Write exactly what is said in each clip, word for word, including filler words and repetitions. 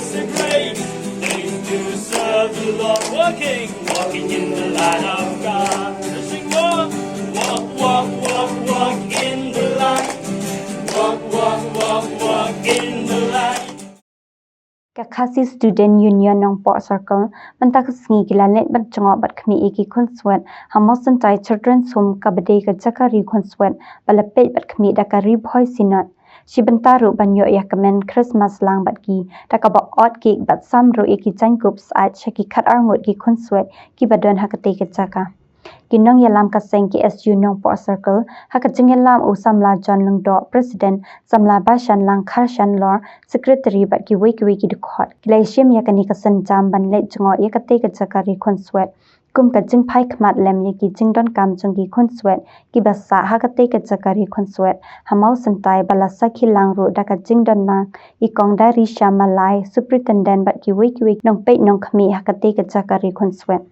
It's a great thing to serve the Lord. Walking, walking in the light of God. Sing, walk, walk, walk, walk, walk in the light. Walk, walk, walk, walk in the light. Ka Khasi Student Union Nongpoh Circle mynta ka sngi ki la leit ban jngoh bad khmih ïa ki khunswet ha Mawsyntai Children's Home, kaba dei ka jaka ri khunswet ba la peit bad khmih da ka Ri Bhoi Synod. Shi bynta ruh ban ïoh ïa ka kmen Christmas lang bad ki, da kaba ot cake bad sam ruh ïa ki jaiñkup syaid sha ki khatar ngut ki khunswet kiba don ha katei ka jaka. Ki nongïalam ka seng K S U Nongpoh Circle, ha ka jingïalam u samla John Lyngdoh, President, samla Bashanlang Kharshanlor, Secretary bad kiwei kiwei ki dkhot, ki la ïashim ïa kane ka sienjam ban leit jngoh ïa katei ka jaka ri khunswet kum ka jingphai khmat lem ïa ki jingdonkam jong ki khunswet kiba sah ha katei ka jaka ri khunswet ha Mawsyntai, ba la sakhi lang ruh da ka jingdon lang i Kong Darisha Malai, Superintendent bad kiwei kiwei nongpeit nongkhmih ha katei ka jaka ri khunswet.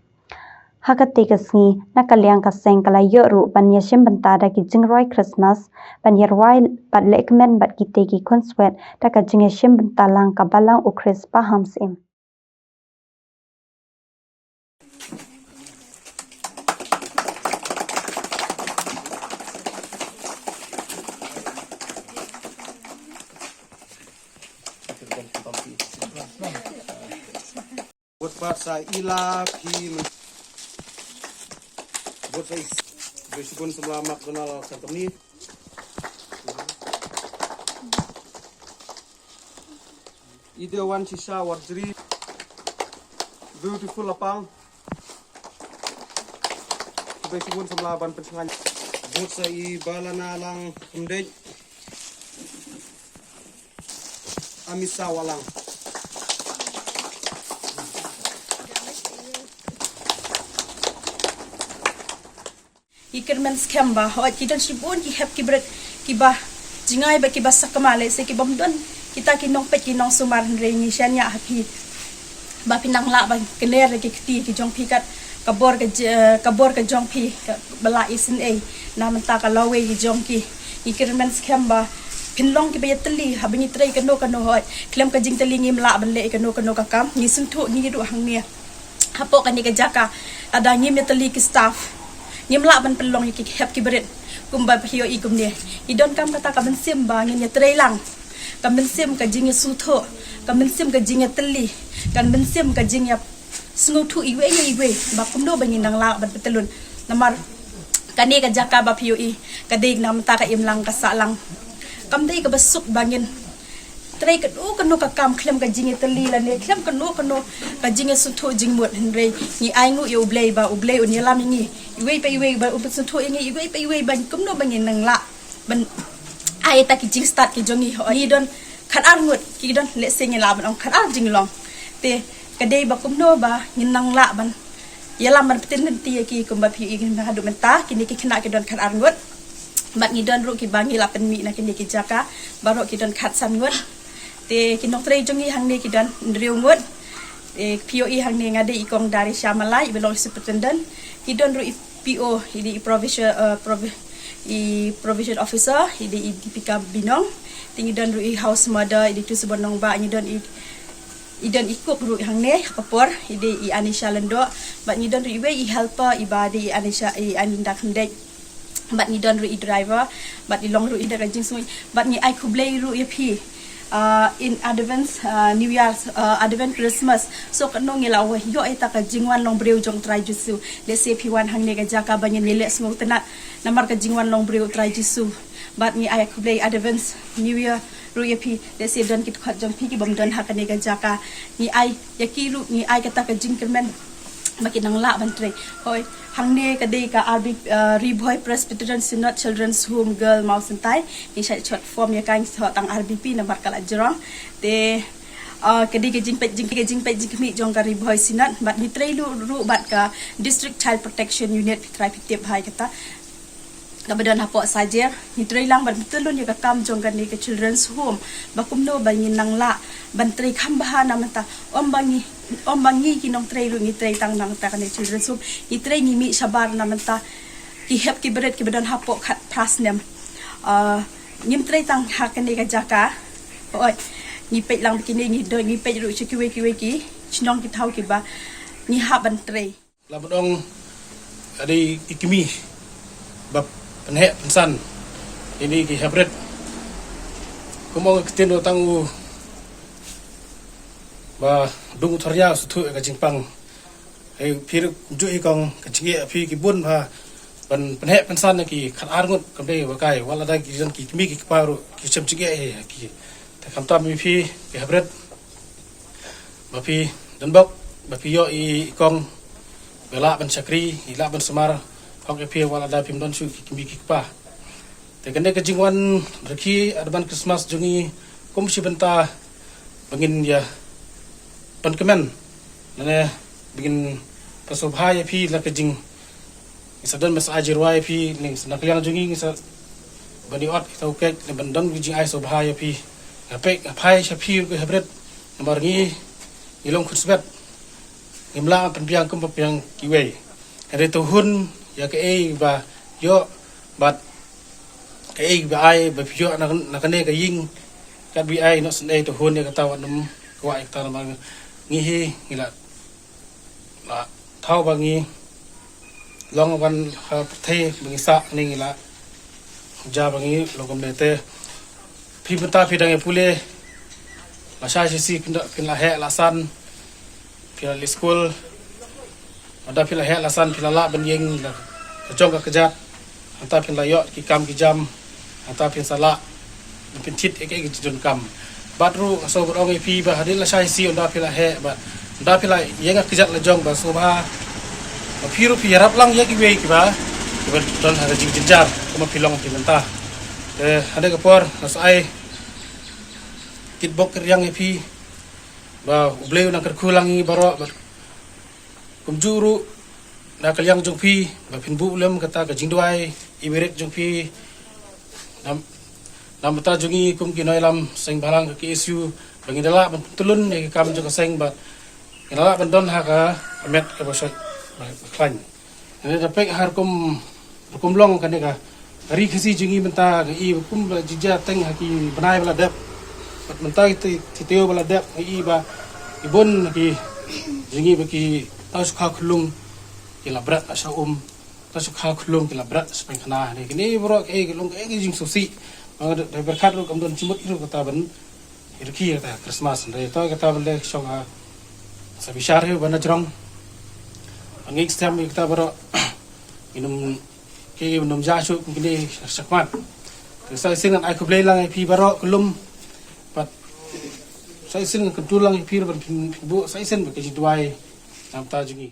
Ha katei ka sngi, na ka liang ka seng ka la ïoh ruh ban ïashim bynta da ki jingrwai Christmas, ban ïarwai bad lehkmen bad kitei ki khunswet da ka jingïashim bynta lang ka Balang U Khrist Paham Syiem. Bud pat sa ila phi men. Bud sa is. Bishkun samla McDonald Santoni. Ide wan shisha warjri. Beautiful lapang. Bishkun samla ban pensengan. Bud sa i balana lang kumdej. Amisa walang. Ki kyrmen skhem ba hooid ki don shibun ki hep ki bret kiba jngai ba kiba sakma lehse ki bym don kita ki nongpeit ki nongsumar, hynrei ngi shaniah ha phi ba phi nang lah ban kner ki kti ki jong phi kat ka bor ka je-, ka bor ka jong phi kaba la isynei na mynta ka lawei ki jong ki. Ngi kyrmen skhem ba phin long kiba ïatylli haba ngi trei kano kano hooid. Khlem ka jingtylli ngim lah ban leh kano kano ka kam. Ngi sngewthuh ngi ruh hangne hapoh kane ka jaka lada ngim ïatylli ki staff ngim lah ban pynlong ïa ki hep ki bret. Kumba phi ïohi kumne ngi donkam kata ka mynsiem ba ngin ïatrei lang, ka mynsiem ka jingïasngewthuh, ka mynsiem ka jingïatylli, ka mynsiem ka jingïa sngewthuh iwei ïa iwei ba kumno ba ngin nang lah ban pyntylun. Namar kane ka jaka ba phi ïohi ka dei na mynta ka imlang ka sahlang. Kam dei kaba suk ba ngin trei kano kano ka kam khlem ka jingïatylli lane khlem kano kano ka jingïasngewthuh jingmut, hynrei ngi ai nguh ïa U Blei ba U Blei un ïalam ïa ngi iwei pa iwei, ba un pynsngewthuh ïa ngi iwei pa iwei ba kumno ba ngin nang lah ban ai ïa kita ki jingstad ki jong ngi. Ngi don khatar ngut, ki don lehse ngi lah ban ong khatar jinglong. Te ka dei ba kumno ba ngin nang lah ban ïalam ban pyntip lynti ïa ki. Kumba phi ïohi haduh mynta kine ki khynnah ki don khatar ngut. Bad ngi don ruh kiba ngi la pynmih na kine ki jaka baroh ki don khatsan ngut. Te ki nongtrei jong ngi hangne ki don hynriew ngut. Te phi ïohi hangne nga dei i Kong Darisha Malai iba long i superintendent. Ngi don ruh i P O, i dei i provision, eh, provi-, i provision officer i dei i Dipika Binong. Te ngi don ruh i house mother i dei Tusubon Nongbah, ngi don i, i don i cook ruh hangne ha ka por i dei i Anisha Lyngdoh. Bad ngi don ruh iwei i helper iba dei i Anisha, i Aninda Khymdeit. Bad ngi don ruh i driver bad i long ruh i da ka jingsngew. Bad ngi ai khublei ruh ïa phi, ah, in advance, ah, New Year, ah, advance Christmas. So kano ngi la wah ïoh ïa ta ka jingwan long briew jong Trai Jisu. Lehse phi wan hangne ka jaka ba ngin ïaleh sngewtynnat namar ka jingwan long briew Trai Jisu. Bad ngi ai khublei advance New Year ruh ïa phi. Lehse don ki dkhot jong phi ki bym don ha kane ka jaka. Ngi ai ïa ki ruh, ngi ai kata ka jingkyrmen ba ki nang lah ban trei. Hooid, hangne ka dei ka R B, uh, Ri Bhoi Presbyterian Synod Children's Home Girl Mawsyntai. Ngi shait short form ïa ka, ngi thoh tang R B P namar ka la jrong. Te, uh, ka dei ka jingpeit jing, ka jingpeit jingkhmih jong ka Ri Bhoi Synod bad ngi trei ruh, ruh bad ka District Child Protection Unit, phi trai phi tip bha ïa kata. Kaba don hapoh Sajer, ngi trei lang ban pyntylun ïa ka kam jong kane ka children's home ba kumno ba ngin nang lah ban trei kham bha na mynta. Ym ba ngi, ym ba ngi ki nongtrei ruh ngi trei tang na mynta kane children's home. Ngi trei ngi mih shabar na mynta ki hep ki bret kiba don hapoh khatphra snem. Ah, ngim trei tang ha kane ka jaka. Hooid. Ngi peit lang kine, ngi dei ngi peit ruh sha kiwei kiwei ki shnong ki thaw kiba ngi hap ban trei. La ba dong adi i kmie ba pynheh pynsan ini ki haprit. Kumba ka ktien u tang u ba dung u thor ïa u sngewthuh ka jingpang. Hei phi ruh kumjuh hi kong, ka jingeh phi ki bun bha ban pynheh pynsan ki khat ar ngut kam dei ba kai, wat la da ki don ki kmie ki kpa ruh ki shem jingeh hi ki. Te khamtam ïa phi ki haprit ba phi don bok ba phi ïoh i kong ba lah ban shakri, i lah ban sumar hok ïa phi wat la da phim don shuh ki kmie ki kpa. Te kane ka jingwan rkhie Advance Christmas jong ngi kum shi bynta ba ngin ïa pynkmen, lane ba ngin pynsngewbha ïa phi la ka jing, ngi sa don ba sa ai jingrwai ïa phi, ne na ka liang jong ngi ngi sa ban ïoh ot kita u kek ne ban don ka jingai sngewbha ïa phi. Nga peit nga phai sha phi ruh ki haprit, namar ngi ngi long khun sbet, ngim lah pynbiang kum ba pynbiang kiwei. Hynrei to hun ïa kaei ba ïoh bad kaei ba ai ba phi ïoh na, na kane ka ïing, kat ba ai noh sngewbha to hun ïa kata wat nym kwah ïa kata namar ngi hi ngi la, la thaw ba ngi long wan ha pyrthei ba ngi sah ne ngi la ja ba ngi long kumne te. Phi mynta phi dang ïa pule, la shai shi si phin da, phin la heh la san, phi la leit skul. Haba phi la heh la san phi la lah ban ïeng la ka jong ka kjat. Hangta phi la ïoh ki kam ki jam. Hangta phi sa lah ban pynthit ïa ki jingdonkam. Bad ruh nga sngewbha ban ong ïa phi ba hadien la shai shi haba phi la heh bad haba phi la ïeng ka kjat la jong ba sngewbha ba phi ruh phi ïarap lang ïa kiwei kiba, kiba don ha ka jingjynjar kumba phi long phi mynta. Te hynda ka por nga sa ai kitbok kyrïang ïa phi ba U Blei u nang kyrkhu lang ïa ngi baroh bad kumjuh ruh na ka liang jong phi ba phin buh lem kata ka jingduwai i birit jong phi. Nam, nam bynta jong ngi kum ki nongïalam seng bhalang ka K S U ba ngin da lah ban pyntyllun ïa ki kam jong ka seng bad ngin da lah ban don ha ka met kaba shait ba khlaiñ. Ngi da peit ha rukom, rukom long kane ka ri Khasi jong ngi mynta ngi i ba kum ba jia teng ha ki bnai ba la dep. Bad mynta ki te, ki taïew ba la dep ngi i ba ki bun ki jong ngi ba ki tau shu kha khunlung ki la bret na sha um, tau shu kha khunlung ki la bret sha pynkhana. Ne kine baroh ki, ki long ki, ki jingsngewsih. Ba nga da, da pyrkhat ruh kam don jingmut ruh kata ban rkhie kata Christmas. Hynrei to kata ban leh shong ha sa bishar hi ba na jrong. Ngi stem kata baroh. Ngi nym, ki nym ja shuh kum kine shakhmat. Te sa shisien ngan ai khublei lang ïa phi baroh ka lum. Bad sa shisien ngan kyntu lang ïa phi ban phin, phin buh sa shisien ba ka jingduwai na bynta jong ngi.